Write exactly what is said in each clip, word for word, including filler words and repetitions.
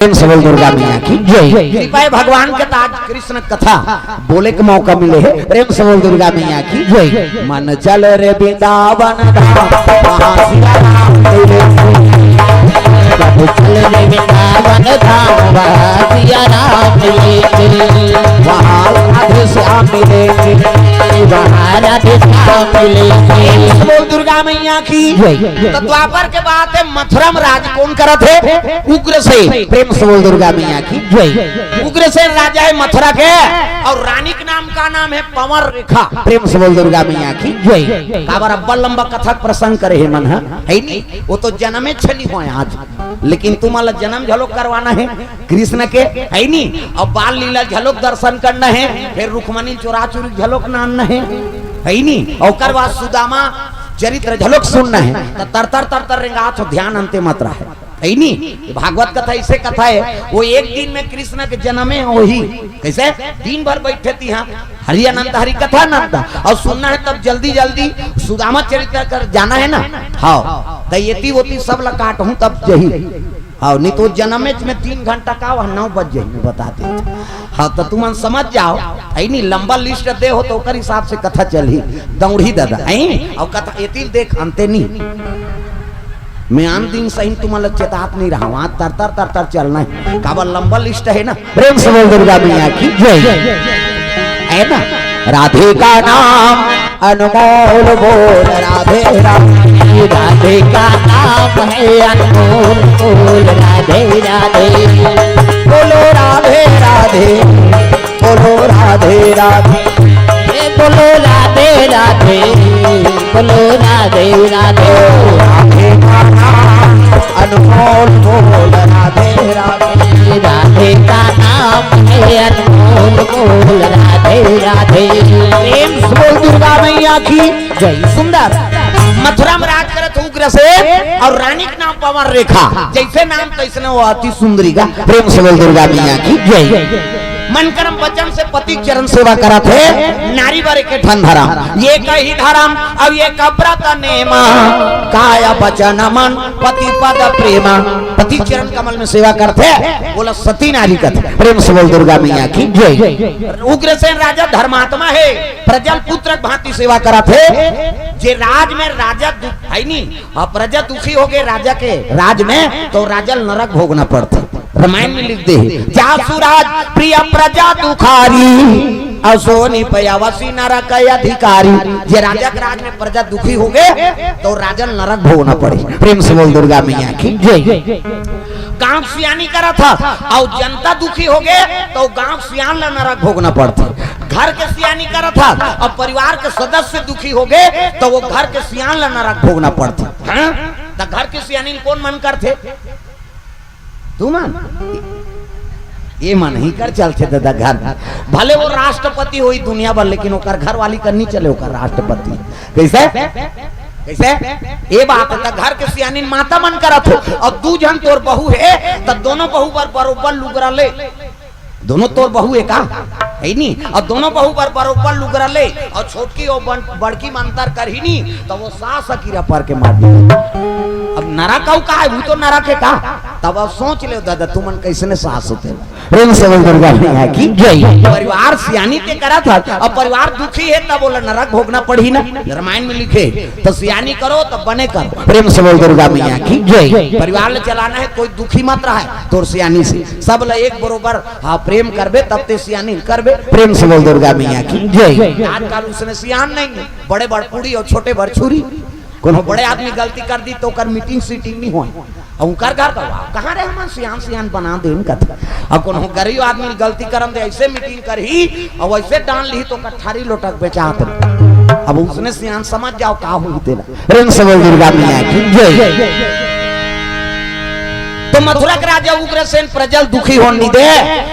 प्रेम से बोल दुर्गा मैया की जय। कृपा है भगवान के, त आज कृष्ण कथा बोले के मौका मिले हे। प्रेम से बोल दुर्गा मैया की जय। मन चल रे वृंदावन धाम, वहाँ सिया राम मिले। मन चल रे वृंदावन धाम, वहाँ सिया राम मिले। वहाँ राधे श्याम मिले। वहाँ राधे श्याम मिले। प्रेम से बोल दुर्गा मैया की जय। तो द्वापर के बाद है मथुरा में राज कौन करत हे? उग्रसेन। प्रेम से बोल दुर्गा मैया की जय। उग्रसेन राजा है मथुरा के, और रानी के नाम का नाम है पवन रेखा। प्रेम से बोल दुर्गा मैया की जय। काबर अब्बड़ लंबा कथा के प्रसंग करे हे मन ह, है नी? वो तो जनमे छनी होय आज, लेकिन तुमन ला जनम घलोक करवाना हे कृष्ण के, है नी? अब बाल लीला घलोक दर्शन करना हे, फिर रुक्मणी चोरा चोरी घलोक नानना हे, है नी? ओकर बाद सुदामा चरित्र घलोक सुनना हे, त तर तर तर तर रेंगात हो, ध्यान अंते मत रहे। है नी? ये भागवत कथा ऐसे कथा है, वो एक दिन में कृष्ण के जन्म में वही कैसे दिन भर बैठे थी यहाँ हरि अनंत हरि कथा अनंत और सुनना है, तब जल्दी जल्दी सुदामा चरित्र कर जाना है ना। हाँ, तो ये ती वो ती सब ला काट हूँ तब जही। हाँ, नहीं तो जन्म में तीन घंटा का वह नौ बज जाही, मैं बता देता। हाँ, तो तुमन समझ जाओ, है नी? लंबा लिस्ट दे हो तो ओकर हिसाब से कथा चलही, दौड़ही दादा, हैं? और कथा एती देख अंते नी। मैं आन दिन सही तुमन ला चेतात नहीं रहा, वहाँ तर तर तर तर चलना है, काबर लंबा लिस्ट है ना। प्रेम से बोल दुर्गा मैया की जय। है ना? राधे का नाम अनमोल बोल, राधे राधे। राधे का नाम है अनमोल बोल, राधे राधे। बोलो राधे राधे, बोलो राधे राधे। ए बोलो राधे राधे, बोलो राधे राधे। राधे का नाम अनमोल बोल, राधे राधे। राधे का नाम है अनमोल बोल, राधे राधे। प्रेम से बोल दुर्गा मैया की जय। सुंदर। मथुरा में राज करत उग्रसेन और रानी के नाम पवन रेखा, जैसे नाम तैसने वो अति सुंदरी गा। प्रेम से बोल दुर्गा मैया की जय। मन करम वचन से पति चरण सेवा करत हे, नारी बर एक ठन धरम, ये कही धरम, अब ये कब्रत नेमा, काय वचन मन पति पद प्रेमा। पति चरण कमल में सेवा करत हे, बोला सती नारी कथे। प्रेम से बोल दुर्गा मैया की जय। उग्रसेन राजा धर्मात्मा हे, प्रजल पुत्र भांति सेवा करत हे। जे राज में राजा दु-, है नी, अब प्रजा दुखी हो गए राजा के राज में, तो राजा ल नरक भोगना पड़थे। रामायण में लिख दे हे, "जासु राज प्रिय प्रजा दुखारी, असो निपय अवसि नरक अधिकारी।" जे राजा के राज में प्रजा दुखी हो गए, तो राजा ल नरक भोगना पड़े। प्रेम से बोल दुर्गा मैया की जय। गांव सियानी करत ह, और जनता दुखी हो गए, तो गांव सियान ला नरक भोगना पड़थे। घर के सियानी करत ह, और परिवार के सदस्य दुखी हो गए, तो वो घर के सियान ला नरक भोगना पड़थे। हाँ? त घर के सियानी ल कोन मन करथे? तुमन? ये मन ही कर चलथे दादा घर। भले वो राष्ट्रपति होई दुनिया भर, लेकिन ओकर घर वाली कर नहीं चले, ओकर राष्ट्रपति। कैसे? कैसे? ये बात है, त घर के सियानी माता मन करत हो, और दू झन तोर बहू हे, त दोनों बहू बर बरोबर लुगरा ले। दोनों तोर बहू हे का? है नी? और दोनों बहू बर बरोबर लुगरा ले, और छोटकी और बन-, बड़की में अंतर करही नी, त वो सास किरा पर के मार दे। अब नरक अउ का है, वो तो नरक है का? तब अब सोच ले दादा, तुमन कैसने सास होते हो। प्रेम से बोल दुर्गा मैया की जय। परिवार सियानी ते करत ह, अब परिवार दुखी हे, तब बोला नरक भोगना पड़ही ना। रामायण में लिखे, तो सियानी करो, तब बने करो। प्रेम से बोल दुर्गा मैया की जय। परिवार ले चलाना है, कोई दुखी मत रहा है तोर सियानी से, सब ला एक बरोबर, हाँ, प्रेम करबे, तब ते सियानी करबे। प्रेम से बोल दुर्गा मैया की जय। आजकल उसने सियान नहीं है, बड़े बड़ पूड़ी और छोटे बड़ छुरी। कोनो बड़े आदमी गलती कर दी, तो ओकर मीटिंग सीटिंग नहीं होय। अब उनकर घर का, "वाह, कहाँ रहे हमन सियान सियान बना दे उनका था।" अब कोनो गरीब आदमी गलती करम दे, ऐसे मीटिंग करही, और वैसे डांड लिही, तो ओकर थारी लोटक बेचात रहे। अब उसने सियान समझ जाओ का हुई तेला। प्रेम से बोल दुर्गा मैया की जय। तो मथुरा के राजा उग्रसेन प्रजल दुखी होन नी दे।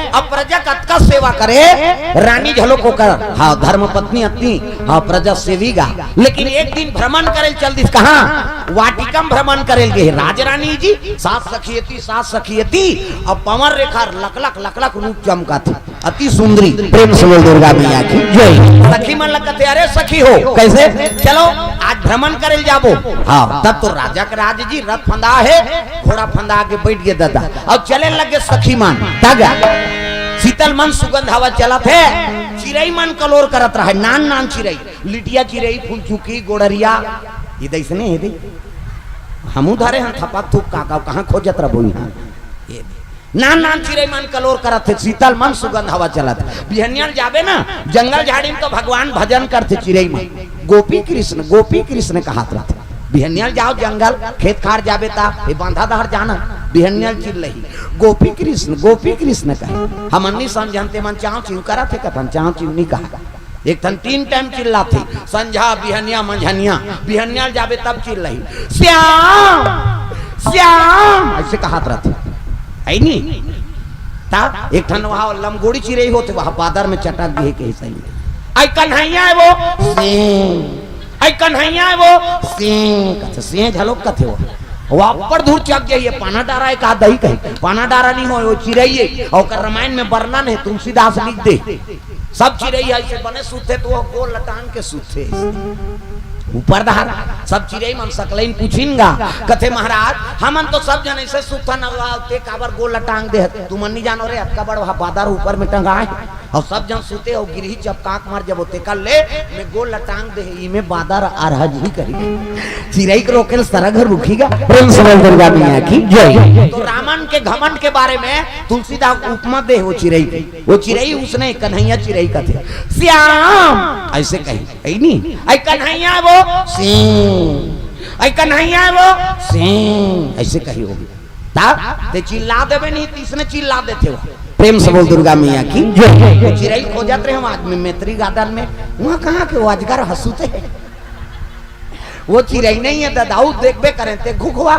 अब प्रजा कतका सेवा करे, रानी घलोक ओकर, हाँ, धर्म पत्नी अत्नी, हाँ, प्रजा सेवी गा। लेकिन एक दिन भ्रमण करे चल दिस, कहाँ? वाटिका में भ्रमण करे गे। राजरानी जी, सास सखी एती, सास सखी एती, अब पवन रेखा लकलक, लकलक रूप चमकाथे। अति सुंदरी। प्रेम से बोल दुर्गा मैया की जय। सखी मन ला कथे, "अरे सखी हो, कैसे? चलो आज भ्रमण करे ल जाबो।" हाँ। तब तो राजा के राज जी, रथ फंदा हे, घोड़ा फंदा के बैठ गे ददा, अउ चले लगे सखी मन। तब शीतल मन सुगंध हवा चलत हे, चिरई मन कलोर करत रहे, नान नान चिरई, लिटिया चिरई, फुलचुकी, गोड़रिया, ये दइसने हे दे। हमू धरे हन थपक थुप काका, कहाँ खोजत रबो इहाँ? ये दे। नान नान चिरई मन कलोर करत हे, शीतल मन सुगंध हवा चलत। बिहनिया ल जाबे ना, जंगल झाड़ी में तो भगवान भजन करथे चिरई मन। गोपी कृष्ण, गोपी कृष्ण कहत रथे। बिहनिया ल जाओ जंगल, खेत खार जाबे ता, ये बांधा डहर जाना, बिहनिया ल चिल्लही, "गोपी कृष्ण, गोपी कृष्ण" कहे। हमन नी समझन, ते मन चाव चिव करत हे, कथन चाव चिव नी कहा। एक ठन तीन टाइम चिल्लाथे, संझा, बिहनिया, मंझनिया। बिहनिया ल जाबे तब चिल्लाही, "श्याम, श्याम", ऐसे कहत रथे, है नी? ता एक ठन वहाँ लमगोड़ी चिरई होथे, वहाँ बादर में चटक गे हे कही सही। "आई कन्हैया हे वो, से, आई कन्हैया हे वो, से", कथे, से झलोक कथे वो। वो अब्बड़ दूर चक गे हे, पाना डारा हे का दही कही, पाना डारा नी होय, वो चिरई हे। अउ ओकर रामायण में वर्णन हे, तुलसीदास लिख दे। सब चिरई ऐसे बने सूते, तो वो गोड़ लटांग के सूते। ऊपर डहर सब चिरई मन सकलइन पूछिन गा, कथे, "महाराज, हमन तो सब झन ऐसे सूतन, अउ ते काबर गोड़ लटांग दे हस? तुमन नी जानो रे, अतका बड़ वहाँ बादर ऊपर में टंगाए हे, अउ सब झन सूते, अउ गिरही चपकाक मर जबो, तेकर ले में गोड़ लटांग दे हे, इमे बादर अरहज ही करी।" चिरई के रोके ल सरग हर रुकी गा। प्रेम से बोल दुर्गा मैया की जय। तो रावण के घमंड के बारे में तुलसीदास उपमा दे हे वो चिरई के। वो चिरई उसने कन्हैया चिरई कथे, "श्याम", ऐसे कही, "ऐ नी, ऐ कन्हैया हे वो, से, ऐ कन्हैया हे वो, से", ऐसे कही होगी। ता ते चिल्ला देबे नी, त इसने चिल्ला देथे वो। प्रेम से बोल दुर्गा मैया की जय। वो चिरई खोजत रहे हम आदमी मैत्री गार्डन में, वहाँ कहाँ के वो अजगर हंसुते हैं। वो चिरई नहीं है दादा, वो देखबे करें ते घुघुआ।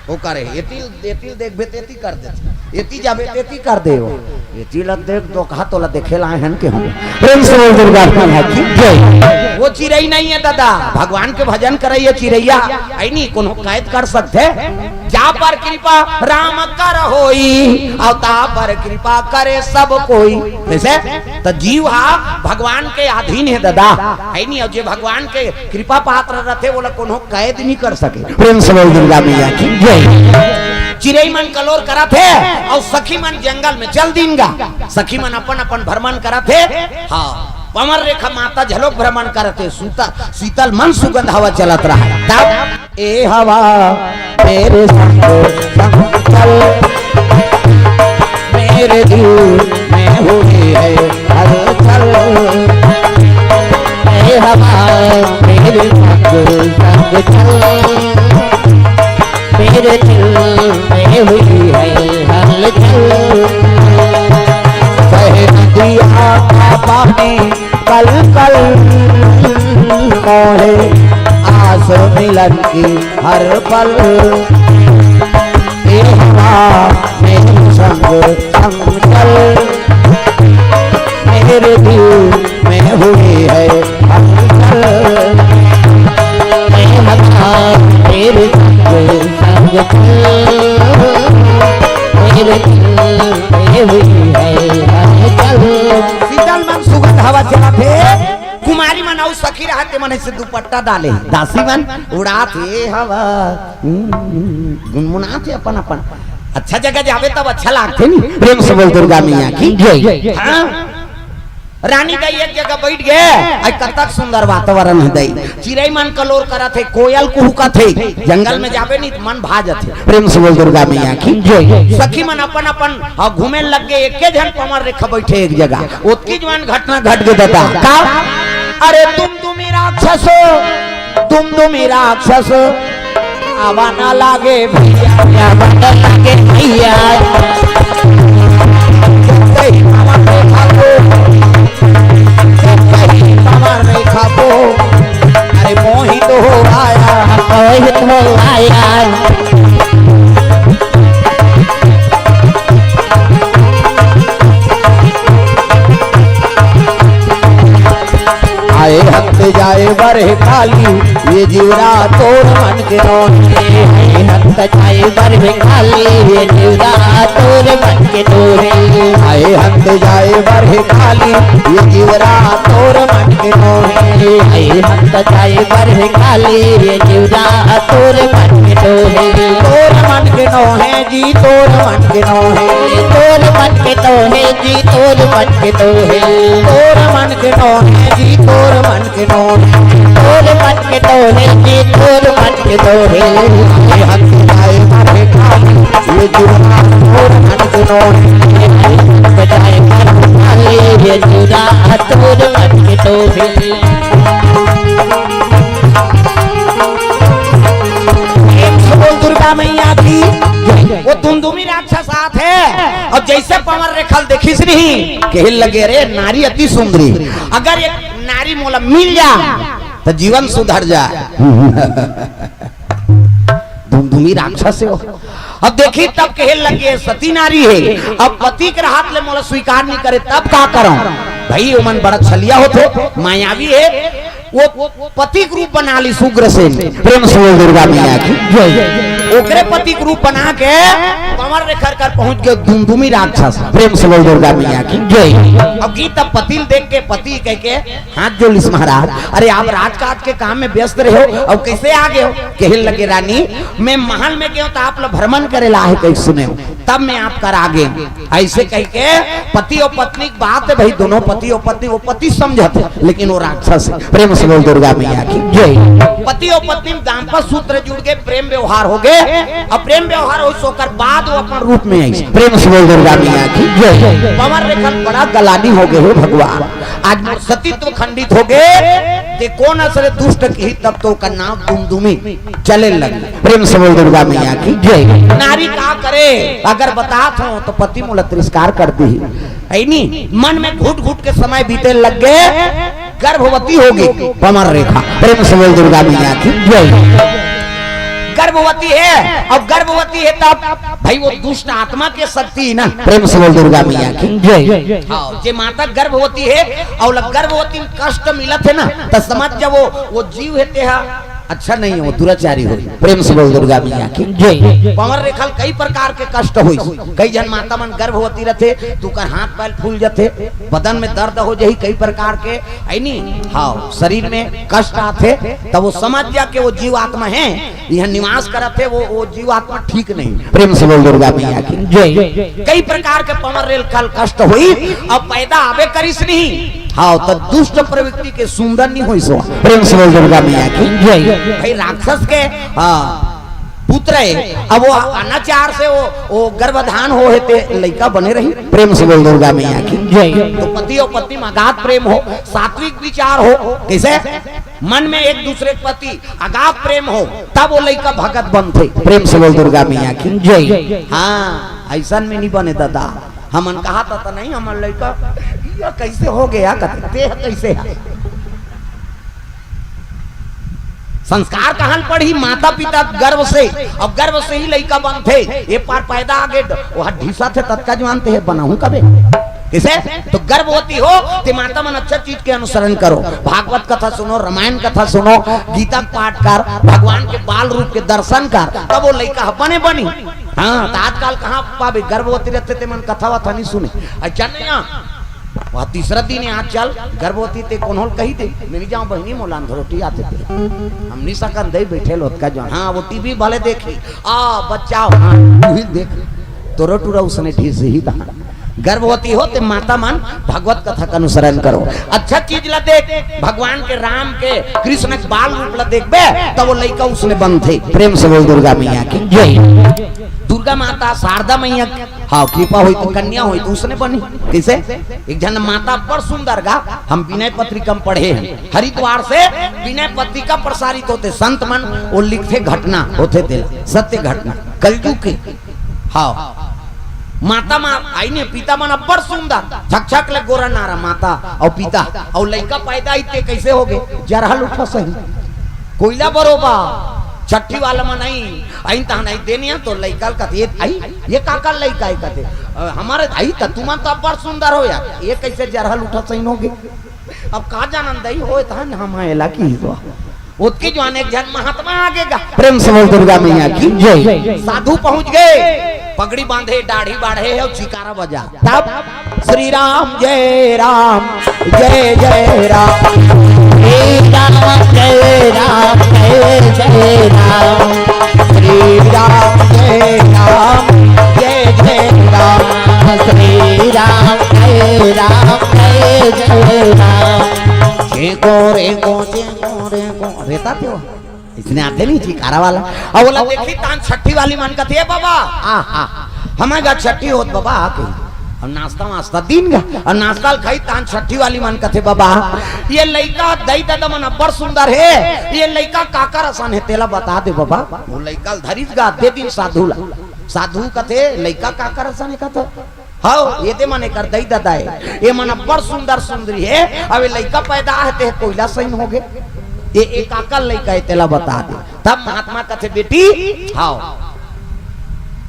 वो करे, एती, एती देखबे तेती कर देथे, एती जाबे तेती कर दे वो। एती ला देख दो कहा तोला देखे लाए हन के हम। प्रेम से बोल दुर्गा मैया की जय। वो चिरई नहीं है दादा, भगवान के भजन करे ये चिरैया। ऐ नी कोनो कैद कर सकथे। जा पर कृपा राम कर होई, अउ ता पर कृपा करे सब कोई। जैसे त जीव हा भगवान के अधीन हे दादा, है नी? अउ जे भगवान के कृपा पात्र रथे, ओला कोनो कैद नी कर सके। प्रेम से बोल दुर्गा मैया की जय। चिरई मन कलोर करत हे, अउ सखी मन जंगल में चल दीन गा। सखी मन अपन अपन भ्रमण करत हे। हाँ, पमर रेखा माता झलोक भ्रमण करत हे, सूता, शीतल मन सुगंध हवा चलत रहा। तब ए हवा मेरे संग संग चल, मेरे दिल में हुई है हलचल। ए हवा मेरे संग संग चल, मेरे दिल में हुई है हलचल। बह नदिया का पानी कल कल मोहे आस मिलन की हर पल। ए हवा मेरे संग संग चल, मेरे दिल में हुई है हलचल। ए हवा मेरे संग संग चल, मेरे दिल में हुई है हलचल। शीतल मन सुगंध हवा चलत हे। कुमारी मन अउ सखी रहत हे, मन ऐसे दुपट्टा डाले, दासी मन उड़ात हे हवा, हम्म, गुनगुनात हे अपन अपन। अच्छा जगह जाबे तब अच्छा लागथे नी। प्रेम से बोल दुर्गा मैया की जय। हाँ? रानी दाई एक जगह बैठ गे, आई कतक सुंदर वातावरण हे दाई। चिरई मन कलोर करत हे, कोयल कुहुकत हे। जंगल में जाबे नी त मन भा जथे। प्रेम से बोल दुर्गा मैया की जय। सखी मन अपन अपन, हाँ, घूमे लग गे, एके झन पमर रेखा बैठे एक जगह। ओतकी जुवार घटना घट गे दादा। का? अरे तुम तुमी राक्षस, तुम तुमी राक्षस, आवा ना लागे भैया, आवा ना लागे भैया। जब कहीं पमर रेखा को, जब कहीं पमर रेखा को, अरे मोहित हो आया, मोहित हो आया। आए हंत जाए बरह काली, ये जीवरा तोर मन के नोहे। आए हंत जाए बरह काली, ये जीवरा तोर मन के नोहे। जाए बर हे काली, ये जीवरा तोर मन के नोहे। आई हम तो जाए बर हे काली, ये जीवरा तोर मन के नोहे। तोर मन के नोहे जी, तोर मन के नोहे। तोर मन के नोहे जी, तोर मन के नोहे। तोर मन के नोहे जी, तोर मन के नोहे। तोर मन के नोहे जी, तोर मन के नोहे। ये हम जाए बर हे काली, ये जुबान तोर मन के नोहे। बजाए ताली, ये जुबान तोर मन के नोहे। प्रेम से बोल दुर्गा मैया की। वो धुमधुमी राक्षस आत हे अउ जइसे पंवर रेखा ल देखिस नहीं, कहे लगे, "अरे, नारी अति सुंदरी, अगर एक नारी मोला मिल जा, त जीवन सुधर जा।" धुमधुमी राक्षस हे वो। अब देखी, तब कहे लगे, "सती नारी हे, अब पति के रहत ले मोला स्वीकार नहीं करे, तब का करंव?" भाई, ओमन बड़ा छलिया होथे, मायावी हे, वो पति के रूप बना लिस उग्रसेन। प्रेम से बोल दुर्गा मैया की जय। ओकरे पति के रूप बना के पंवर रेखा कर पहुंच गे धुमधुमी राक्षस। प्रेम से बोल दुर्गा मैया की जय। अब गीत, अब पति ल देख के पति कह के हाथ जोड़ लिस, "महाराज, अरे, आप राजकाज के काम में व्यस्त रहे हो, अब कैसे आ गए हो?" कहे लगे, "रानी, मैं महल में गए हूं तो आप लोग भ्रमण करे ला हे, कहीं सुने हो, तब मैं आप कर आ गए हूं।" ऐसे कह के पति अउ पत्नी के बात हे भाई, दोनों पति अउ पत्नी, वो पति समझत हे, लेकिन वो राक्षस हे। प्रेम से बोल दुर्गा मैया की जय। पति अउ पत्नी में दाम्पत्य सूत्र जुड़ के प्रेम व्यवहार हो गे, अउ प्रेम व्यवहार होइस ओकर बाद वो अपन रूप में आइस। प्रेम से बोल दुर्गा मैया की जय। पंवर रेखा ल बड़ा गलानी हो गे हे भगवान, आज मोर सतीत्व खंडित हो गे, ते कोन असरे दुष्ट किही, तब तो ओकर नाम धुमधुमी चले लगे। प्रेम से बोल दुर्गा मैया की जय। नारी का करे, अगर बतात हों तो पति मोला तिरस्कार कर दिही, हे नी? मन में घुट घुट के समय बीते लग गे, गर्भवती हो गे पंवर रेखा। प्रेम से बोल दुर्गा मैया की जय। गर्भवती हे, अब गर्भवती हे तब भाई वो दुष्ट आत्मा के शक्ति ना। प्रेम से बोल दुर्गा मैया की जय। हाँ, जे माता गर्भवती हे अउ ल-, गर्भवती में कष्ट मिलत हे ना, त समझ जा वो, वो जीव हे तेहा अच्छा नहीं हे, वो दुराचारी होही। प्रेम से बोल दुर्गा मैया की जय। पंवर रेखा ल कई प्रकार के कष्ट होइस। कई झन माता मन गर्भवती रथे त ओकर हाथ पैर फूल जथे, बदन में दर्द हो जाही, कई प्रकार के, हे नी? हाँ, शरीर में कष्ट आथे, तब वो समझ जा के वो जीव आत्मा हे, इहाँ निवास करत हे, वो, वो जीव आत्मा ठीक नहीं। प्रेम से बोल दुर्गा मैया की जय। कई प्रकार के पंवर रेखा ल कष्ट होई, अब पैदा आबे करिस नहीं। हाँ, त दुष्ट प्रवृत्ति के सुंदर नहीं होइस वो। प्रेम से बोल दुर्गा मैया की जय। भाई राक्षस के, हाँ, पुत्र हे, अब वो अनाचार से वो, वो गर्भधान हो हे ते लइका बने रही। प्रेम से बोल दुर्गा मैया की जय। तो पति अउ पत्नी में अगाध प्रेम हो, सात्विक विचार हो, कैसे मन में एक दूसरे के प्रति अगाध प्रेम हो, तब वो लइका भगत बनथे। प्रेम से बोल दुर्गा मैया की जय। हाँ, अइसन में नहीं बने दादा। हमन कहा था, था नहीं, हमर लइका ये कैसे हो गया, कहते, "तेह कैसे हे?" संस्कार कहाँ ल पड़ही? माता पिता गर्भ से, अब गर्भ से ही लइका बनथे। ए पार पैदा आ गे, वो ढीसा थे ततका जवान ते हे बनाहूं कबे। किसे? तो गर्भवती हो ते माता मन अच्छा चीज के अनुसरण करो, भागवत कथा सुनो, रामायण कथा सुनो, गीता के पाठ कर, भगवान के बाल रूप के दर्शन कर, तब वो लइका ह बने बनी। हाँ, त आजकल कहाँ पाबे, गर्भवती रहते ते मन कथा वथा नहीं सुने। अच्छा नहीं, हाँ, वह तीसरा दिन हे, "आज चल गर्भवती ते कोनो ल कही दे, मैं नहीं जाऊं बहिनी, मोला अंधरोटी आथे ते।" हम नहीं सकन दे बैठे लोग का जो, हाँ, वो टीवी वाले देखी, आ, बच्चा हो, हाँ, तू ही देख, तोरो टूरा उसने ढीस ही था। गर्भवती हो ते माता मन भागवत कथा का अनुसरण करो। अच्छा चीज ला देख, भगवान के, राम के, कृष्ण के बाल रूप ला देखबे, तब वो लइका उसने बनथे। प्रेम से बोल दुर्गा मैया की जय। दुर्गा माता, शारदा मैया, हाँ, कृपा होई तो कन्या होई तो उसने बनी। कैसे? एक झन माता बड़ सुंदर गा, हम विनय पत्रिका में पढ़े हैं, हरिद्वार से विनय पत्रिका प्रसारित होथे, संत मन वो लिखथे, घटना होथे तेला, सत्य घटना, कलयुग के। हाँ, माता मन, आई ने, पिता मन अब्बड़ सुंदर, छक छक ले गोरा नारा माता अउ पिता, अउ लइका पैदा होइस ते कैसे हो गे? जरहल उठा सही, कोइला बरोबर, छट्ठी वाला मन आई, आई तहन आई देनिया तो लइका ल कथे, "ये आई, ये काकर लइका हे?" कथे, "अ, हमर आई त तुमन तो अब्बड़ सुंदर हो यार, ये कैसे जरहल उठा सही हो गे?" अब का जानन दई होय तहन हम एला की हो। ओतके जुवार एक झन महात्मा आगे गा। प्रेम से बोल दुर्गा मैया की जय। साधु पहुंच गे। पगड़ी बांधे, दाढ़ी बाढ़े हे अउ चिकारा बजा। तब श्री राम जय राम, जय जय राम। श्री राम जय राम, जय जय राम। श्री राम जय राम, जय जय राम। श्री राम जय राम, जय जय राम। चेंको रेंको, चेंको रेंको। रेता थे वो। इसने आते नहीं चिकारा वाला। अउ ओला देखही तान छट्ठी वाली मन कथे, "ए बाबा, आ, आ, हमर घर छट्ठी होत बाबा, आ के।" अउ नाश्ता वास्ता दिन गा, अउ नाश्ता ल खाही तान छट्ठी वाली मन कथे, "बाबा, ये लइका दई ददा मन अब्बड़ सुंदर हे, ये लइका काकर असन हे, तेला बता दे बाबा।" वो लइका ल धरिस गा, दे दिन साधु ला। साधु कथे, "लइका काकर असन हे?" कथे, "हव, ये दे मन एकर दई ददा हे, ये मन अब्बड़ सुंदर सुंदरी हे, अउ ये लइका पैदा हे ते कोइला सइन होगे, ये, ये काकर लइका हे, तेला बता दे।" तब महात्मा कथे, "बेटी, हव।"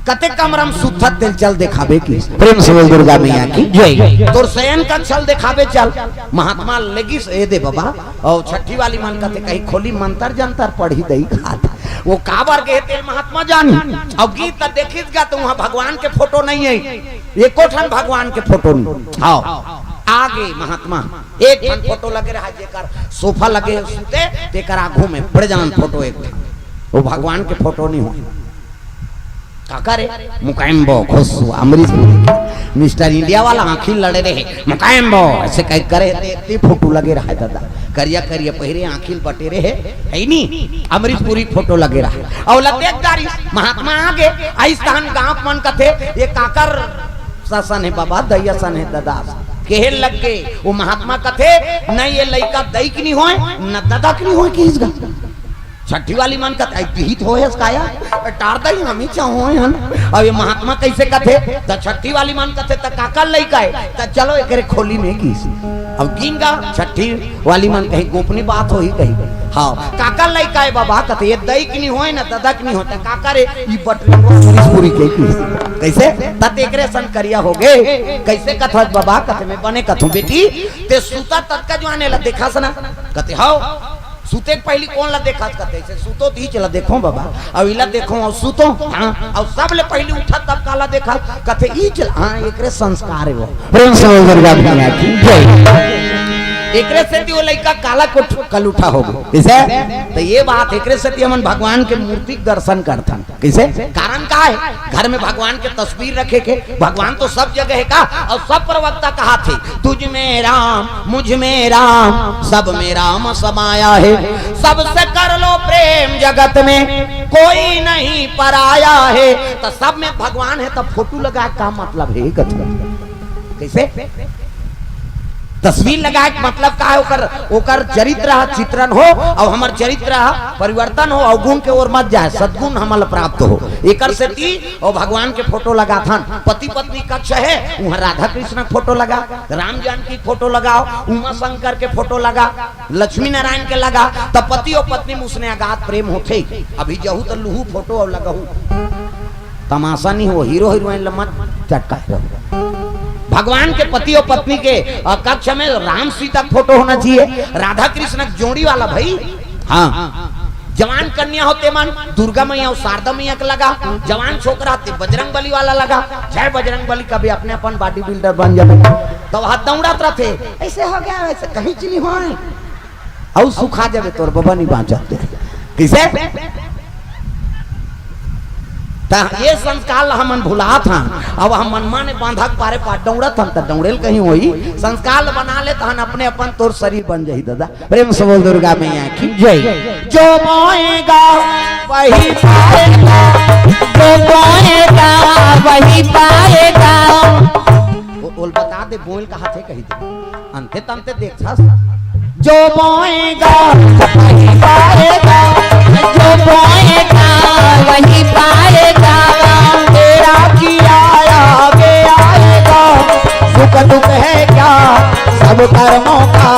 कते कमरा म सुतथस तेला चल देखाबे कि। प्रेम से बोल दुर्गा मैया की जय। "तोर सयन कक्ष ल देखाबे चल।" महात्मा लेगिस, "ए दे बाबा।" अउ छट्ठी वाली मन कथे, "कहीं खोली मंतर जंतर पढ़ही दई खात।" वो काबर गे हे तेला महात्मा जानही। अउ गे त देखिस गा त उहाँ भगवान के फोटो नइ हे, एको ठन भगवान के फोटो नइ। हव, आगे महात्मा एक ठन फोटो लगे रहा, जेकर सोफा लगे हे सुते, तेकर आगू में बड़े जवान फोटो एक ठन, वो भगवान के फोटो नइ हो। काकर हे? मुकायम्बो, खुश हुआ, अमरीश पुरी, मिस्टर इंडिया वाला आँखी लड़े रहे, "मुकायम्बो", ऐसे कह करे, ते, ते फोटो लगे रहा हे ददा, करिया करिया पहिरे, आँखी बटेरे हे, हे नी? अमरीश पुरी फोटो लगे रहा। अउ ओला देख डारिस, महात्मा आगे, आइस तहन गाँव मन कथे, "ये काकर असन हे बाबा, दई असन हे ददा।" केहे लग गे, वो महात्मा कथे, "न ये लइका दई के नइ होय, न ददा के नइ होय," किहिस गा। छट्ठी वाली मन कथे, "अई पिहित होय हस काया? टार दई हमी चाहोय हन।" अउ ये महात्मा कइसे कथे, त छट्ठी वाली मन कथे, "त काकर लइका हे?" त चलो एकरे खोली में किहिस। अउ गिन गा, छट्ठी वाली मन कही, "गोपनीय बात होही," कही, "हव, काकर लइका हे बाबा?" कथे, "ये दई के नइ होय, न ददा के नइ होय, त काकर हे?" "ई बटरी अमरीश पुरी के किहिस।" कइसे? "त तेकरे असन करिया होगे।" "कइसे कथस बाबा?" कथे, "मैं बने कथों बेटी, ते सुतथस ततका जुवार एला देखस ना?" कथे, "हव।" "सुते के पहिली कोन ला देखस?" कथे, "अइसे सुतों त इही ला देखों बाबा, अउ इला देखों, अउ सुतों, हाँ, अउ सबले पहिली उठस तब काला देखस?" कथे, "इही ला, हाँ, एकरे संस्कार हे वो।" प्रेम से बोल दुर्गा मैया की जय। एकरे सेती वो लइका काला कुट-, कलूठा होगे। कइसे? त ये बात, एकरे सेती हमन भगवान के मूर्ति के दर्शन करथन। कइसे? कारण का हे? घर में भगवान के तस्वीर रखे के, भगवान तो सब जगह हे का? अउ सब प्रवक्ता कहाथे, "तुझ में राम, मुझ में राम, सब में राम समाया है, सबसे कर लो प्रेम जगत में, कोई नहीं पराया है।" त सब में भगवान हे, त फोटो लगा के का मतलब हे? कथी? कइसे? तस्वीर लगाए के मतलब का हे? ओकर, ओकर चरित्र ह चित्रण हो, अउ हमर चरित्र ह परिवर्तन हो, अवगुण के ओर मत जाए, सद्गुण हमन ल प्राप्त हो। एकर सेती अउ भगवान के फोटो लगाथन। पति पत्नी कक्ष हे, उहाँ राधा कृष्ण के फोटो लगा, राम जानकी के फोटो लगाव, उमा शंकर के फोटो लगा, लक्ष्मी नारायण के लगा, त पति अउ पत्नी में उसने अगाध प्रेम होथे। अभी जहू त लुहू फोटो अउ लगहू। तमाशा नहीं हो, हीरो हीरोइन ल मत चटकाए रहो। भगवान के पति अउ पत्नी के, अ, कक्ष में राम सीता के फोटो होना चाहिए, राधा कृष्ण के जोड़ी वाला भाई। हाँ, जवान कन्या हो ते मन दुर्गा मैया अउ शारदा मैया के लगा, जवान छोकरा ते बजरंग बली वाला लगा। जय बजरंग बली, कभी अपने अपन बॉडी बिल्डर बन जाबे, त वहाँ दौड़त रथे, "अइसे हो गया, वइसे कहीं चीज नहीं होय।" अउ सुखा जाबे तोर बबा नहीं बाँचत। कइसे? त ये संस्कार ला हमन भुलात हन। अब हम मनमाने बांधा के पारे पार दौड़त हन, त दौड़े ल कहीं होई। संस्कार ला बना लेत हन, अपने अपन तोर शरीर बन जाही दादा। प्रेम से बोल दुर्गा मैया की जय। जो बोएगा वही पाएगा, जो बोएगा वही पाएगा। वो, वो बता दे, बोल कहा थे कही दे। अंते तंते देखथस। जो बोएगा वही पाएगा, जो बोएगा वही पाएगा। तेरा किया आगे आएगा, सुख दुख है क्या सब कर्मों का।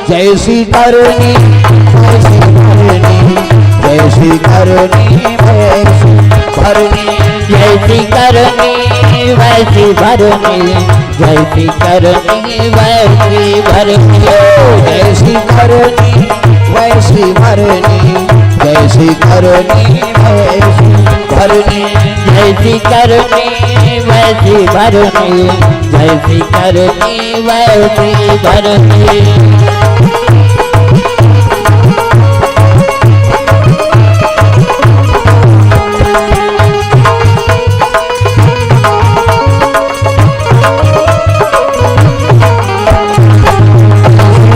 जैसी करनी वैसी भरनी, जैसी करनी वैसी भरनी। जैसी करनी वैसी भरनी, जैसी करनी वैसी भरनी। जैसी करनी वैसी भरनी, ऐसी करनी वैसी भरनी। जैसी करनी वैसी भरनी। जैसी करनी वैसी भरनी।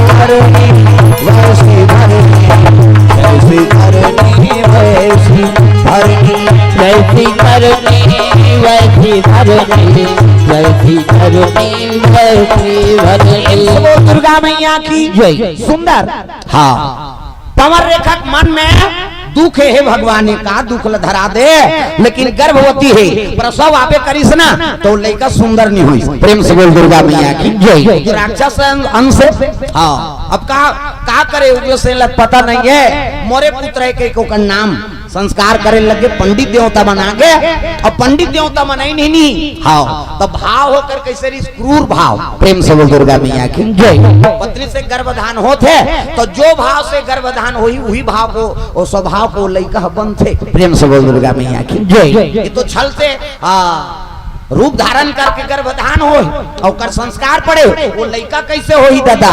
करनी वैसी भरनी। जैसी करनी वैसी भरनी। जैसी करनी वैसी भरनी। जैसी करनी वैसी भरनी। बोल दुर्गा मैया की जय। सुंदर। हाँ। पवन रेखा के मन में दुख हे, भगवान हे का दुख ल धरा दे, लेकिन गर्भवती हे, प्रसव आबे करिस ना, त लइका सुंदर नहीं होइस। प्रेम से बोल दुर्गा मैया की जय। तो राक्षस अंश। हाँ, अब का, का करे, उग्रसेन ल पता नहीं हे, मोरे पुत्र हे कहिके ओकर नाम संस्कार करे लगे, पंडित देवता मन आगे, अउ पंडित देवता मन आइन नहीं, नहीं। हाँ, त भाव ओकर कइसे रिहिस, क्रूर भाव। प्रेम से बोल दुर्गा मैया की जय। पत्नी से गर्भधान होत हे, त जो भाव से गर्भधान होही, उही भाव को, ओ स्वभाव को लइका ह बनथे। प्रेम से बोल दुर्गा मैया की जय। ये तो छल से, हाँ, रूप धारण करके गर्भधान होय, अउ ओकर संस्कार पड़े, ओ लइका कइसे होही दादा?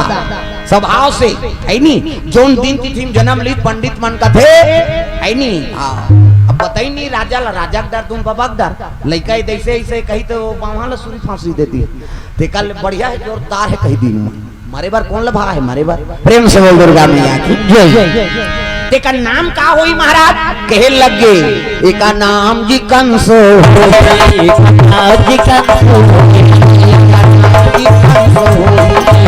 स्वभाव से, हे नी? जोन दिन तिथि में जनम ली, पंडित मन कथे, हे नी? हाँ, अब बताई नहीं राजा ला, राजा के डर, तुम बाबा के डर। लइका ये जैसे ऐसे कही तो बावहा ला सुरी फांसी देती। तेकर ले बढ़िया हे, जोरदार हे, कही दिन में। मरे बर कोन ल भा हे, मरे बर। प्रेम से बोल दुर्गा मैया की जय। तेकर नाम का होही महाराज? कहे लगे, एका नाम जी कंस होही। एका नाम जी कंस होही। एका नाम जी कंस होही।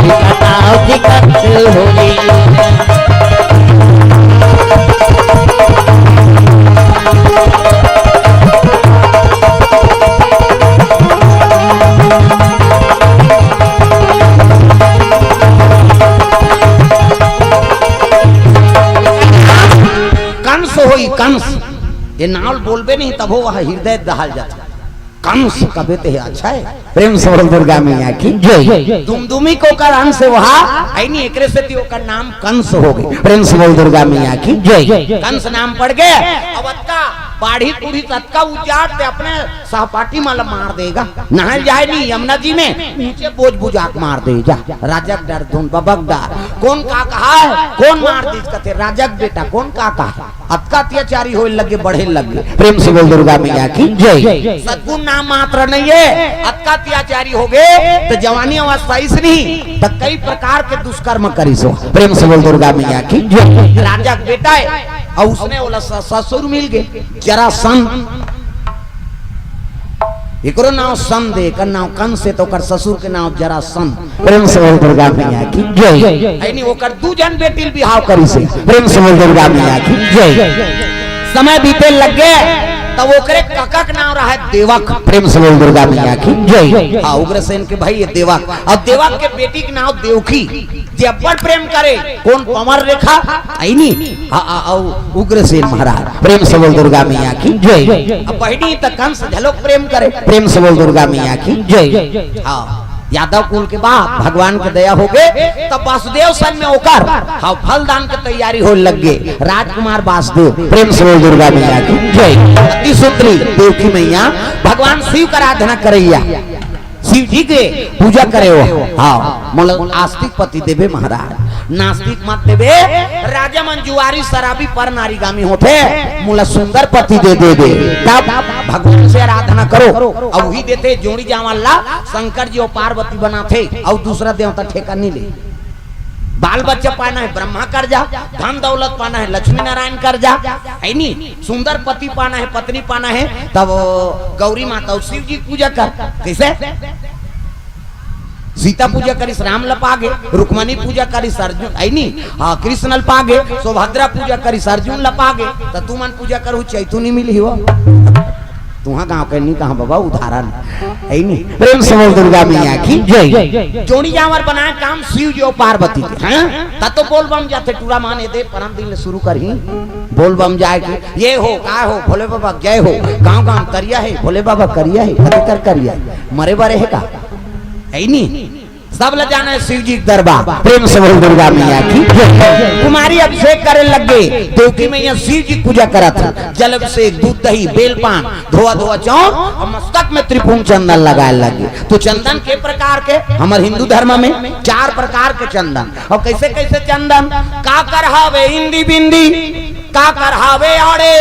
एका नाम जी कंस होही। कंस होई, कंस। ये नाव ल बोलबे नहीं, तभो वह हृदय दहल जाथे। कंस कबे ते अच्छा हे। प्रेम से बोल दुर्गा मैया की जय। दुमदुमी के ओकर अंश हे वह, हे नी, एकरे सेती ओकर नाम कंस हो गे। प्रेम से बोल दुर्गा मैया की जय। कंस नाम पड़ गे। अब अतका बाढ़ी बूढ़ी त अतका उजाड़ ते अपने सहपाठी मन ल मार देगा। नहाय ल जाय नहीं यमुना जी में, ऊंचे बोझ बुझा के मार दे जा। राजा के डर धुन बबक डर। कोन का कहा हे, कोन मार दिस कथे, राजा के बेटा, कोन का कहा हे? अतका अत्याचारी होय लगे, बढ़े लगे। प्रेम से बोल दुर्गा मैया की जय। सद्गुण नाम मात्र नहीं हे, अतका अत्याचारी हो गे, त जवानी अवस्था अइस नहीं, त कई प्रकार के दुष्कर्म करिस हो। प्रेम से बोल दुर्गा मैया की जय। राजा के बेटा हे, अउ उसने बोला स-, ससुर मिल गे, जरासंध। एकरो नाव संध हे, एकर नाव कंस हे, त ओकर ससुर के नाव जरासंध। प्रेम से बोल दुर्गा मैया की जय। हे नी, ओकर दू झन बेटी ल बिहाव करिस हे। प्रेम से बोल दुर्गा मैया की जय। समय बीते लग गे, तब ओकरे कका के नाव रहा हे देवक। प्रेम से बोल दुर्गा मैया की जय। हाँ, उग्रसेन के भाई हे देवक, अउ देवक के बेटी के नाव देवकी। जे अब्बड़ प्रेम करे, कोन? पवन रेखा, हे नी? आ, आ, अउ उग्रसेन महाराज, प्रेम से बोल दुर्गा मैया की जय। अब बहिनी त कंस घलोक प्रेम करे, प्रेम से बोल दुर्गा मैया की जय। हाँ, यादव कुल के बाप, भगवान के दया हो गे, तब वासुदेव संग में ओकर, हाँ, फल दान के तैयारी होय लग गे। राजकुमार वासुदेव, प्रेम से बोल दुर्गा मैया की जय। अति सुंदरी देवकी मैया भगवान शिव के आराधना करइया। शिव जी के पूजा करे हो। हाँ, मोला आस्तिक पति देबे महाराज, नास्तिक मत देबे। राजा मन जुआरी शराबी पर नारीगामी होथे, मोला सुंदर पति दे देबे, तब भगवान से आराधना करो। अउ उही देथे जोड़ी जांवर ला शंकर जी अउ पार्वती बनाथे, अउ दूसरा देवता ठेका नहीं ले। बाल बच्चा पाना हे, ब्रह्मा कर जा, धन दौलत पाना हे, लक्ष्मी नारायण कर जा, हे नी? सुंदर पति पाना हे, पत्नी पाना हे, तब गौरी माता अउ शिव जी पूजा कर। कइसे? सीता पूजा करिस, राम ल पागे, रुक्मणी पूजा करिस, अर्जुन, हे नी? हाँ, कृष्ण ल पागे, सुभद्रा पूजा करिस, अर्जुन ल पागे, त तुमन पूजा करहू, चैतू नहीं मिलही हो। तुहा गांव के नहीं कहा बाबा, उदाहरण, हे नी? प्रेम से बोल दुर्गा मैया की जय। जोड़ी जांवर बनाए काम शिव जी अउ पार्वती के, हैं? त तो बोल बम जाथे, टूरा मान ए दे, परम दिन ले शुरू करही। बोल बम जाय के, ये हो, का हो, भोले बाबा जय हो, गांव गांव करिया हे, भोले बाबा करिया हे, अधिकर करिया हे, मरे बरे हे का? हे नी? सब ल जाना हे शिव जी के दरबार, प्रेम से बोल दुर्गा मैया की। कुमारी अभिषेक करे लग गे, देवकी मैया शिव जी के पूजा करत हे, जल अभिषेक, दूध दही, बेलपान, धोआ धोआ चाउर अउ मस्तक में त्रिपुंड चंदन लगाए लग गे। तो चंदन के प्रकार के, हमर हिंदू धर्म में चार प्रकार के चंदन। अउ कैसे कैसे चंदन? काकर हावे इंदी बिंदी, काकर हावे आड़े,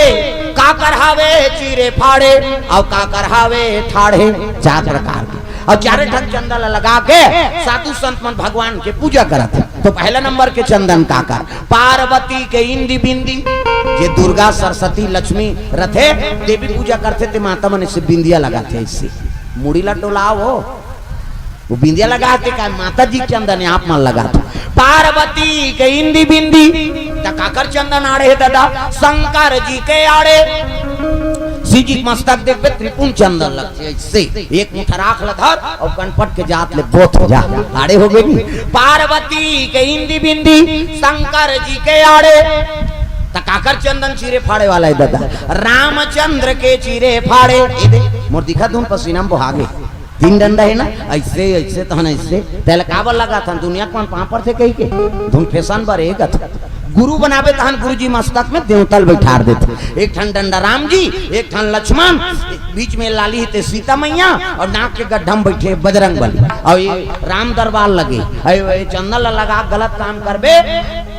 काकर हावे चीरे फाड़े, अउ काकर हावे ठाड़े। चार प्रकार के। अउ चारे ठन चंदन ल लगा के साधु संत मन भगवान के पूजा करत हे। तो पहला नंबर के चंदन काकर? पार्वती के इंदी बिंदी, जे दुर्गा, सरस्वती, लक्ष्मी रथे, देवी पूजा करथे, ते माता मन से बिंदिया लगाथे, ऐसे मुड़ी ला डोलाओ। वो बिंदिया लगाथे का? माता जी के चंदन आप मन लगाथे। पार्वती के इंदी बिंदी, त काकर चंदन आड़े हे दादा? शंकर जी के आड़े। शिव जी के मस्तक देखबे, त्रिपुंड चंदन लगथे, ऐसे एक मुठा राख ल धर अउ कनपट के जात ले बोत हो जा, आड़े हो गे नी। पार्वती के इंदी बिंदी, शंकर जी के आड़े। त काकर चंदन चीरे फाड़े वाला हे दादा? रामचंद्र के चीरे फाड़े। ए दे, मोर दिखा दून पसीना में बोहा गे। तीन डंडा हे ना, ऐसे, ऐसे तहन ऐसे। तेला काबर लगाथन? दुनिया के मन पांव परथे कहिके। धुन फैशन बर ए कथे। गुरु बनाबे तहन गुरु जी मस्तक में देवता ल बइठार देथे। एक ठन डंडा राम जी, एक ठन लक्ष्मण, बीच में लाली हे ते सीता मैया, अउ नाक के गड्ढा में बइठे बजरंग बली। अउ ये राम दरबार लगे, अउ ये चंदन ल लगा के गलत काम करबे,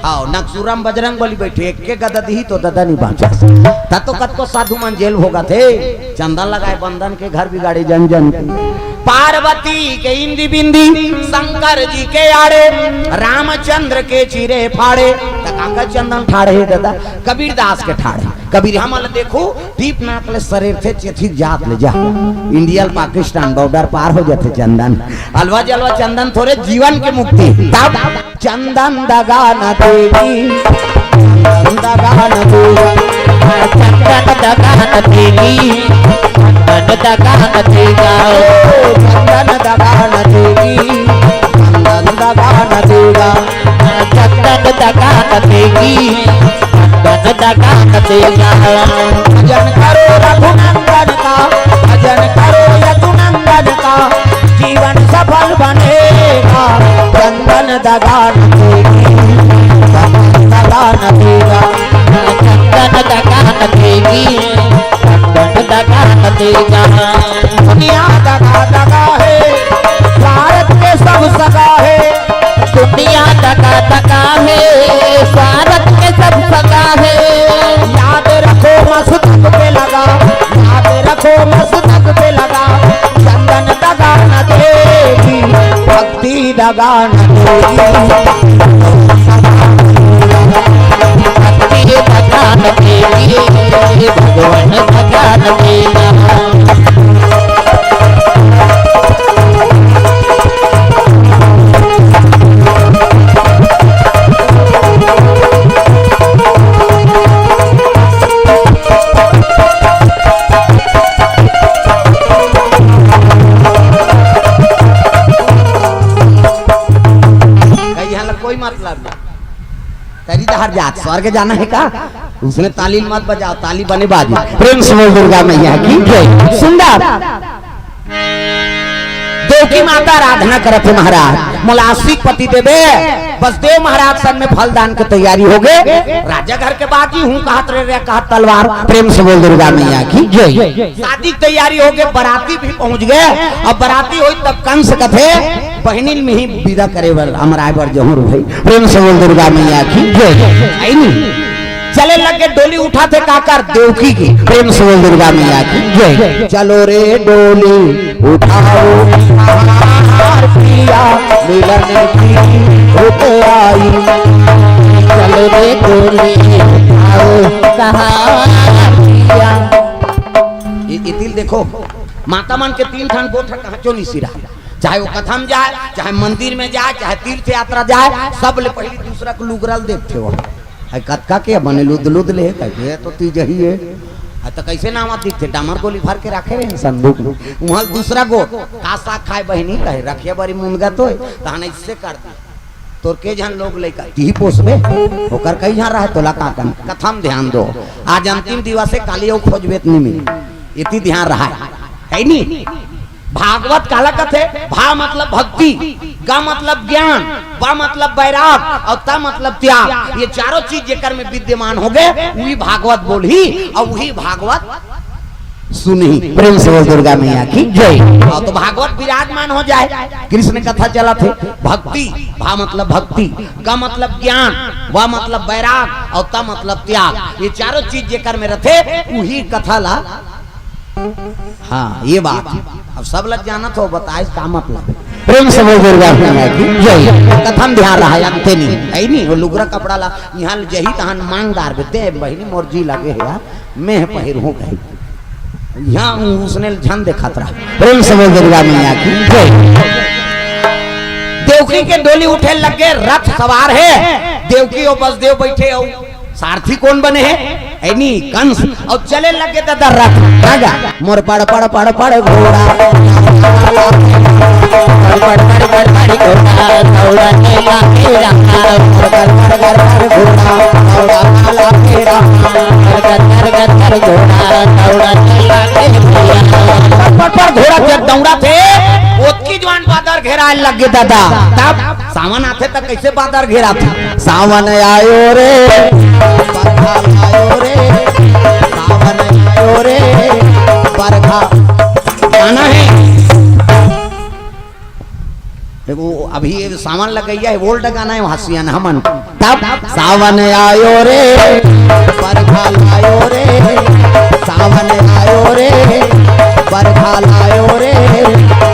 हव, नकसुरा में बजरंग बली बइठे, एक के गदा दिही तो ददा नी बांचस। त तो कतको साधु मन जेल भोगत हे, चंदन लगाए बंदन के घर बिगाड़े जन जन के। पार्वती के इंदी बिंदी, शंकर जी के आड़े, रामचंद्र के चीरे फाड़े, त काकर चंदन ठाड़े हे दादा? कबीरदास के ठाड़े। कबीर हमन ल देखो, दीप नाक ले सरेरथे, चेथी जात ले जा। इंडिया ल पाकिस्तान बॉर्डर पार हो जाथे चंदन। अलवा जलवा चंदन थोरे जीवन के मुक्ति। तब चंदन दगा न देगी, चंदन दगा न देगी, चंदन दगा न देगी, चंदन दगा न देगा, ओ चंदन दगा न देगी, चंदन दगा न देगा, चंदन दगा न देगी, चंदन दगा न देगा। भजन करो रघुनंदन का, भजन करो यदुनंदन का, जीवन सफल बनेगा। चंदन दगा न देगी, चंदन दगा न देगा, चंदन दगा न देगी, चंदन दगा न देगा। दुनिया दगा दगा है, स्वार्थ में सब सगा है। दुनिया दगा दगा है, स्वार्थ में सब सगा है। याद रखो मस्तक पे लगा, याद रखो मस्तक पे लगा, चंदन दगा न देगी, भक्ति दगा न देगी। भक्ति दगा न देगी, भगवान दगा न देगा। कई झन ला कोई मतलब नहीं। तरी डहर जात, स्वर्ग जाना है का? उसने ताली मत बजाओ, ताली बने बाजी। प्रेम से बोल दुर्गा मैया की जय। सुंदर। देवकी माता आराधना करत हे महाराज, मोला आशिक पति देबे। बसदेव महाराज सन में फलदान के तैयारी हो गे। राजा घर के बागी हूँ कहत रे रे कहत तलवार। प्रेम से बोल दुर्गा मैया की जय। शादी के तैयारी हो गे, बराती भी पहुंच गे। अब बराती होई तब कंस कथे बहिनिन में ही विदा करे बर हमर आए बर जहूर भाई। प्रेम से बोल दुर्गा मैया की जय। आई नी? चले लगे डोली उठाथे काकर देवकी के। प्रेम से बोल दुर्गा मैया की जय। चलो रे डोली उठाओ हमार पिया मिलन की रुक आई। चलो रे डोली उठाओ कहार पिया। ये, ये दिल देखो, माता मन के तीन ठन गोठ कहाचो निसिरा, चाहे वो कथा में जाए, चाहे मंदिर में जाए, चाहे तीर्थ यात्रा जाए, सब ले पहली दूसरा के लुगरल देखते हो। है कतका के बने लुद लुद ले, कहे तो तीज ही है। आ तो कैसे नावा दिखते, डामर गोली भर के रखे रहे संदूक में। वहाँ दूसरा गो, का साग खाए बहिनी, कहे रखिया बरी मुनगा तो है, तहन इससे कर दी। तोर के झन लोग लइका, तीही पोसबे, ओकर कई झन रहे, तोला का करना? कथा में ध्यान दो, आज अंतिम दिवस है, काली अउ खोजबे त नहीं मिली, इति ध्यान रहा है, है नी? भागवत काला कथे? भा मतलब भक्ति, ग मतलब ज्ञान, ब मतलब बैराग अउ त मतलब त्याग। ये चारों चीज जेकर में विद्यमान होगे, उही भागवत बोलही अउ उही भागवत सुनही। प्रेम से बोल दुर्गा मैया की जय। अउ तो भागवत विराजमान हो जाए, कृष्ण कथा चलत हे। भक्ति, भा मतलब भक्ति, ग मतलब ज्ञान, व मतलब बैराग अउ त मतलब त्याग। ये चारों चीज जेकर में रथे, उही कथा ला हाँ, ये बात। अब सब लग जाना तो बताइस का मतलब। प्रेम से बोल दुर्गा मैया की जय। कथन ध्यान रहा, अंते नहीं, है नहीं, वो लुगरा कपड़ा ला, यहाँ जही तहन मांग डार देते हैं, बहिनी मोर जी लगे है यार, मैं पहिर हूँ कहीं। यहाँ उसने झन देखत रहा। प्रेम से बोल दुर्गा मैया की जय। देवकी के डोली उठे लगे, रथ सवार है, देवकी और बसदेव बैठे हो। सारथी कोन बने हे? ऐनी कंस। अउ चले लगे दादा रथ। राजा मोर पड़ पड़ पड़ पड़ घोड़ा। पड़ पड़ पड़ पड़ पड़ घोड़ा, दौड़ा के लागे राम। पड़ पड़ पड़ पड़ पड़ घोड़ा, दौड़ा के लागे राम। पड़ पड़ पड़ पड़ घोड़ा के दौड़ा थे, ओतकी जुवान बादर घेराए लगे दादा। तब सावन आथे त कइसे बादर घेराथे? सावन आयो रे, बरखा आयो रे, सावन आयो रे, बरखा। गाना है। देखो, अभी ये सावन लगइया है, old गाना है, वहाँ सियान हमन। तब सावन आयो रे, बरखा लायो रे, सावन आयो रे, बरखा लायो रे,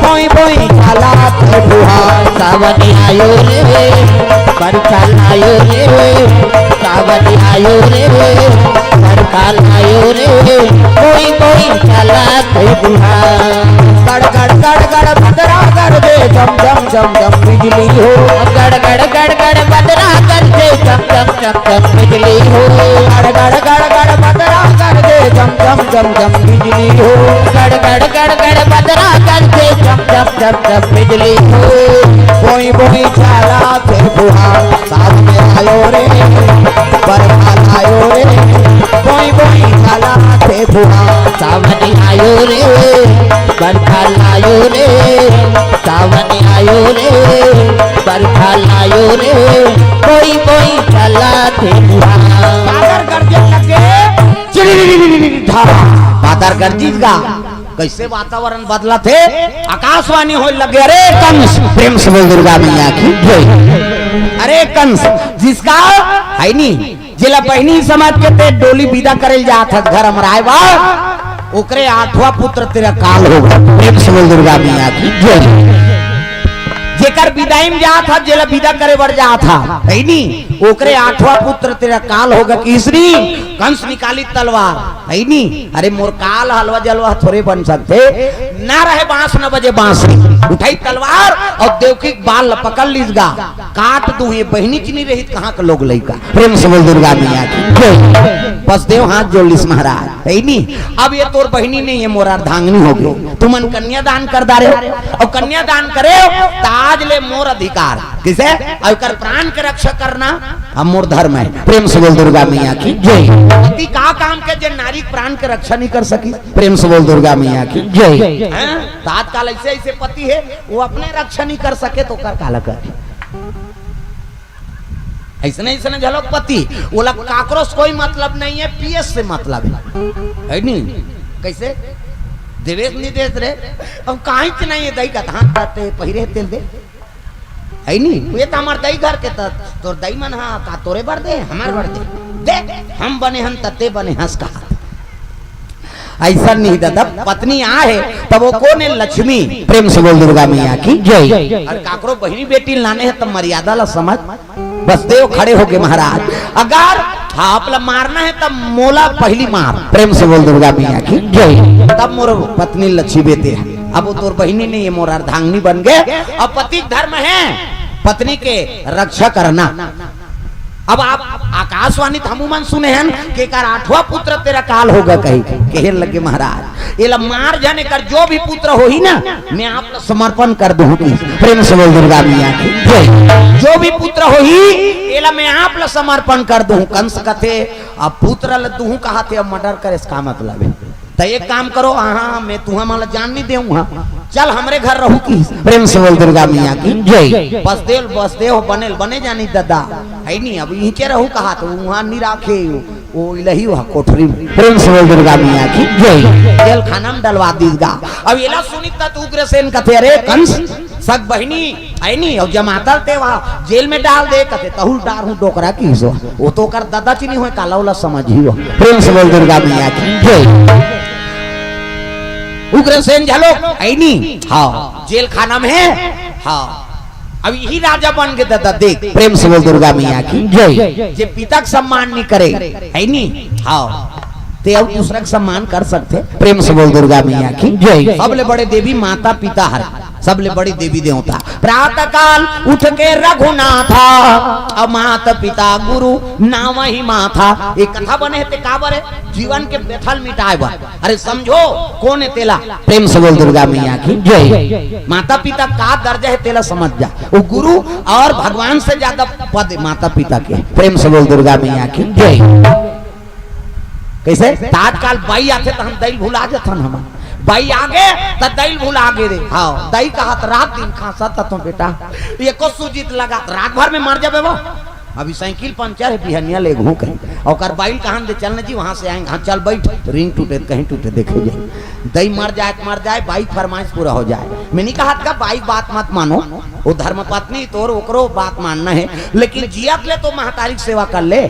बोई बोई चाला थे फुहार। सावन आयो रे, बरखा लायो रे, सावन आयो रे, बरखा लायो रे, बोई बोई चाला थे फुहार। गड़ गड़ गड़ गड़ बदरा गरजे, झम झम झम झम बिजली हो। गड़ गड़ गड़ गड़ बदरा गरजे, झम झम झम झम बिजली हो। गड़ गड़ गड़ गड़ बदरा गरजे, झम झम झम झम बिजली हो। गड़ गड़ गड़ गड़ बदरा गरजे, झम झम झम झम बिजली हो। बोई बोई चाला थे फुहार, सावन आयो रे, बरखा लायो रे, बोई बोई चाला थे फुहार। सावन आयो रे, बरखा लायो रे, सावन आयो रे, बरखा लायो रे, बोई बोई चाला थे फुहार। बादर गरजे लगे, चिड़ी धारा। बादर गरजिस गा, कइसे वातावरण बदलत हे, आकाशवाणी होए लगे, अरे कंस, प्रेम से बोल दुर्गा मैया की जय। अरे कंस, जिसका है नी, जेला बहिनी समझ के ते डोली विदा करे ल जात हस घर अमराय बर, ओकरे आठवां पुत्र तेरा काल होगा। प्रेम से बोल दुर्गा मैया की जय। जेकर विदाई में जात हस, जेला विदा करे बर जात हस, है नी, ओकरे आठवां पुत्र तेरा काल होगा। किसनी? कंस निकाली तलवार, है नी? अरे मोर काल हलवा जलवा थोरे बन सकथे। ना रहे बांस, न बजे बांसुरी। उठाई तलवार अउ देवकी के बाल ल पकड़ लीस गा। काट दूं, ये बहिनी च नहीं रही त कहाँ के लोग लइका। प्रेम से बोल दुर्गा मैया की जय। बसदेव हाथ जोड़ लीस महाराज, है नी? अब ये तोर बहिनी नहीं, ये मोर अर्धांगिनी होगे। तुमन कन्यादान कर डारे हो, अउ कन्यादान करे हो त आज ले मोर अधिकार। किसे? अउ एकर प्राण के रक्षा करना अब मोर धर्म है। प्रेम से बोल दुर्गा मैया की जय। पति का काम के जे नारी प्राण के रक्षा नहीं कर सकी? प्रेम से बोल दुर्गा मैया की जय। हैं? त आजकल ऐसे ऐसे पति हे, वो अपने रक्षा नहीं कर सके त ओकर काला करे? अइसने अइसने घलोक पति, ओला काकरो से कोई मतलब नहीं है, पियस से मतलब है, है नी? कइसे? देवेश नहीं देत रे, अब काहीच नहीं है, दई का धान रहते पहिरे तेल दे, है नी? ये तो हमार दई घर के, त तोर दई मन हा का तोरे बर दे, हमार बर दे, दे, हम बने हन त ते बने हस कहा। अइसन नहीं दादा, पत्नी आहे तब वो कोन हे? लक्ष्मी। प्रेम से बोल दुर्गा मैया की जय। अउ काकरो बहिनी बेटी लाने हे तब मर्यादा ला समझ। बसदेव खड़े होगे महाराज, अगर आप ला मारना हे तब मोला पहिली मार। प्रेम से बोल दुर्गा मैया की जय। तब मोर पत्नी लक्ष्मी बेटे हे, अब वो तोर बहिनी नहीं हे, मोर अर्धांगिनी बन गे। अब पति के धर्म हे पत्नी के रक्षा करना। अब आप आकाशवाणी त हमू मन सुने हन कि एकर आठवां पुत्र तेरा काल होगा कही के। कहे लगे महाराज, एला मार झन, एकर जो भी पुत्र होही ना, मैं आप ला समर्पण कर दूं। प्रेम से बोल दुर्गा मैया की जय। जो भी पुत्र होही, एला मैं आप ला समर्पण कर दूं। कंस कथे, अब पुत्र ल दूं कहाथे, अब मर्डर करे से का मतलब हे? त एक काम करो, हाँ, हाँ, मैं तुहा मन ला जान नहीं देहूँ, हाँ, चल हमरे घर रहू कि। प्रेम से बोल दुर्गा मैया की जय। बसदेव, बसदेव बनेल, बने जानी ददा, है नहीं, अब इहिंचे रहू कहा, त उहाँ नहीं राखे, वो इलही वहाँ कोठरी में। प्रेम से बोल दुर्गा मैया की जय। जेल खाना में डलवा दीस गा। अब एला सुनिस त उग्रसेन कथे, "अरे कंस, सग बहिनी, है नहीं, अउ जमातर ते वहाँ जेल में डाल दे," कथे, "तहूँ ल डारहूँ डोकरा किहिस वो, वो तो ओकर ददा च नहीं होय, काला ओला समझही वो।" प्रेम से बोल दुर्गा मैया की जय। उग्रसेन झलो, है नहीं, हाँ, जेल खाना में है, हाँ। अब इही राजा बन गे ददा, देख, प्रेम से बोल दुर्गा मैया की जय। जे पिता के सम्मान नहीं करे, है नहीं, हाँ, ते अउ दूसरा के सम्मान कर सकथे। प्रेम से बोल दुर्गा मैया की जय। सबले बड़े देवी माता पिता हर, सबले बड़ी देवी देवता। प्रातः काल उठ के रघुनाथा, अब माता पिता गुरु नाम ही माथा। एक कथा बने हे ते काबर हे? जीवन के व्यथा ल मिटाए बर। अरे समझो कोन हे तेला। प्रेम से बोल दुर्गा मैया की जय। माता पिता का दर्जा हे तेला समझ जा। वो गुरु और भगवान से ज्यादा पद हे माता पिता के। प्रेम से बोल दुर्गा मैया की जय। कैसे? त आजकल बाई आथे त हम दई ल भुला जथन, हम बाई आगे त दई ल भुला गे रे। हाँ, दई कहा त रात दिन खांसा त तो बेटा, एको सूजी त लगा, रात भर में मर जाबे वो। अभी साइकिल पंचर हे, बिहनिया लेगहूँ कहीं। ओकर बाई ल कहन दे, "चल न जी, वहाँ से आएंगे।" "हाँ, चल बैठ।" रिंग टूटे त कहीं टूटे, देखे जाए। दई मर जाए त मर जाए, बाई के फरमाइश पूरा हो जाए। मैं नहीं कहा का बाई के बात मत मानो, वो धर्म पत्नी तोर, ओकरो बात मानना हे, लेकिन जियत ले तो महतारी के सेवा कर ले।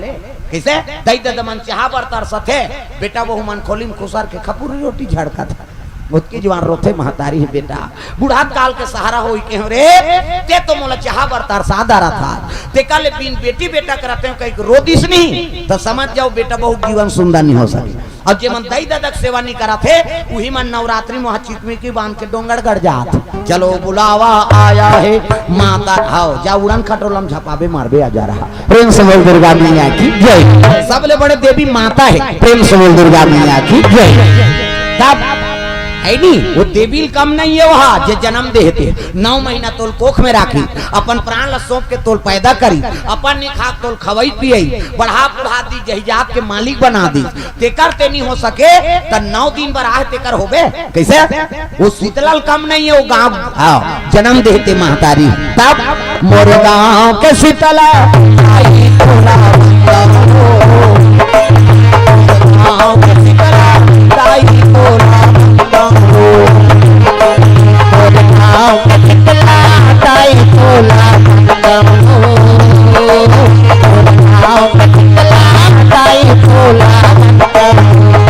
कैसे? दई ददा मन चाहा बर तरसथे, बेटा बहू मन खोली में खुसर के खपुरी रोटी झड़कत हे। ओतकी जुवार रोथे महतारी हे बेटा, बुढ़ात काल के सहारा होई के हो रे, ते तो मोला चाहा बर तरसा डारत हस, तेकर ले बिन बेटी बेटा के रतेंव कहिके रो दिस नहीं, त समझ जाओ बेटा बहू के जीवन सुंदर नहीं हो सके। अउ जे मन दई ददा के सेवा नहीं करत हे, उही मन नवरात्रि में वहाँ चिकमिकी बांध के डोंगरगढ़ जात। चलो बुलावा आया है माता, हाव, जा उड़न खटोला में झपाबे मारबे आ जा रहा। प्रेम से बोल दुर्गा मैया की जय। सबले बड़े देवी माता हे। प्रेम से बोल दुर्गा मैया की जय। तब है नी, वो देवी ल कम नहीं हे, वहाँ जे जनम दे हे ते नौ महीना तोल कोख में राखी, अपन प्राण ल सौंप के तोल पैदा करी, अपन नहीं खा तोल खवई पियई, बढ़ा बुढ़ा दी, जहिजात के मालिक बना दी। तेकर ते नहीं हो सके, त नौ दिन बर आहे तेकर होबे। कैसे? वो शीतला ल कम नहीं हे, वो गांव, हाँ, जनम दे हे ते महतारी। तब मोर गांव के शीतला, आई तोला बंदन हो। गांव के शीतला, आई तोला बंदन हो। मोर गांव के शीतला, आई तोला बंदन हो। मोर गांव के शीतला, आई तोला बंदन हो।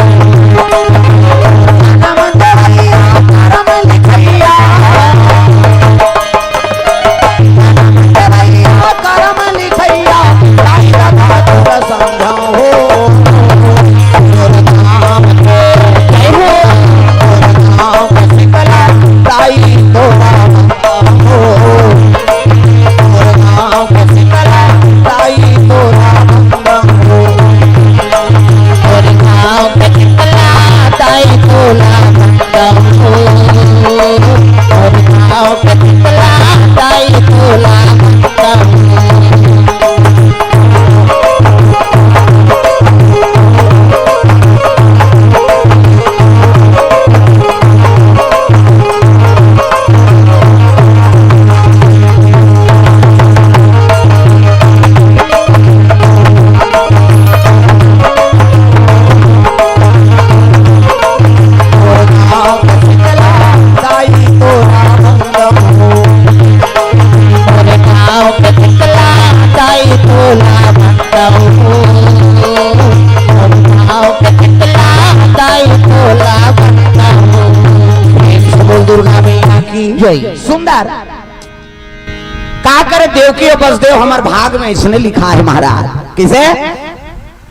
बोल दुर्गा मैया की जय। सुंदर। का करे देवकी अउ बसदेव, हमर भाग में इसने लिखा है महाराज। किसे?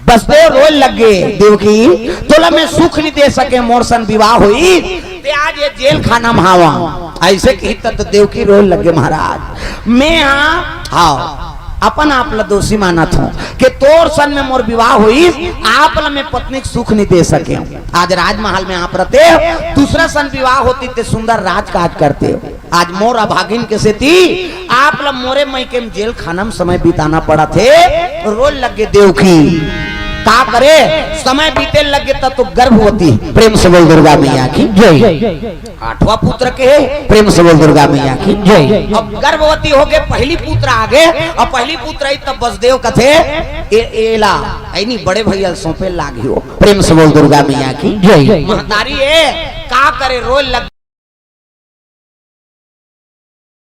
बसदेव रोए लग गे, "देवकी, तोला मैं सुख नहीं दे सके, मोर सन विवाह होई, ते आज ये जेल खाना में हावा।" ऐसे कही त देवकी रोए लग गे, "महाराज, मैं हाँ, हाँ, अपन आप ला दोषी मानत हूँ कि तोर सन में मोर विवाह होई, आप ला मैं पत्नी के सुख नहीं दे सके हूँ। आज राजमहल में आप रहते, दूसरा सन विवाह होती ते सुंदर राजकाज करते हो।" आज मोर अभागिन के सेती आप ला मोरे मइके में जेल खाना में समय बिताना पड़त हे। रोए लग गे देवकी। का करे, समय बीते लगे तब तो गर्भवती। प्रेम से बोल दुर्गा मैया की जय। आठवां पुत्र के, प्रेम से बोल दुर्गा मैया की जय। अब गर्भवती होके पहली पुत्र आगे, अउ पहली पुत्र आई तब बसदेव कथे, ए, एला, ऐनी बड़े भैया सौंपे लागियो। प्रेम से बोल दुर्गा मैया की जय। महतारी ए, का करे, रोए लग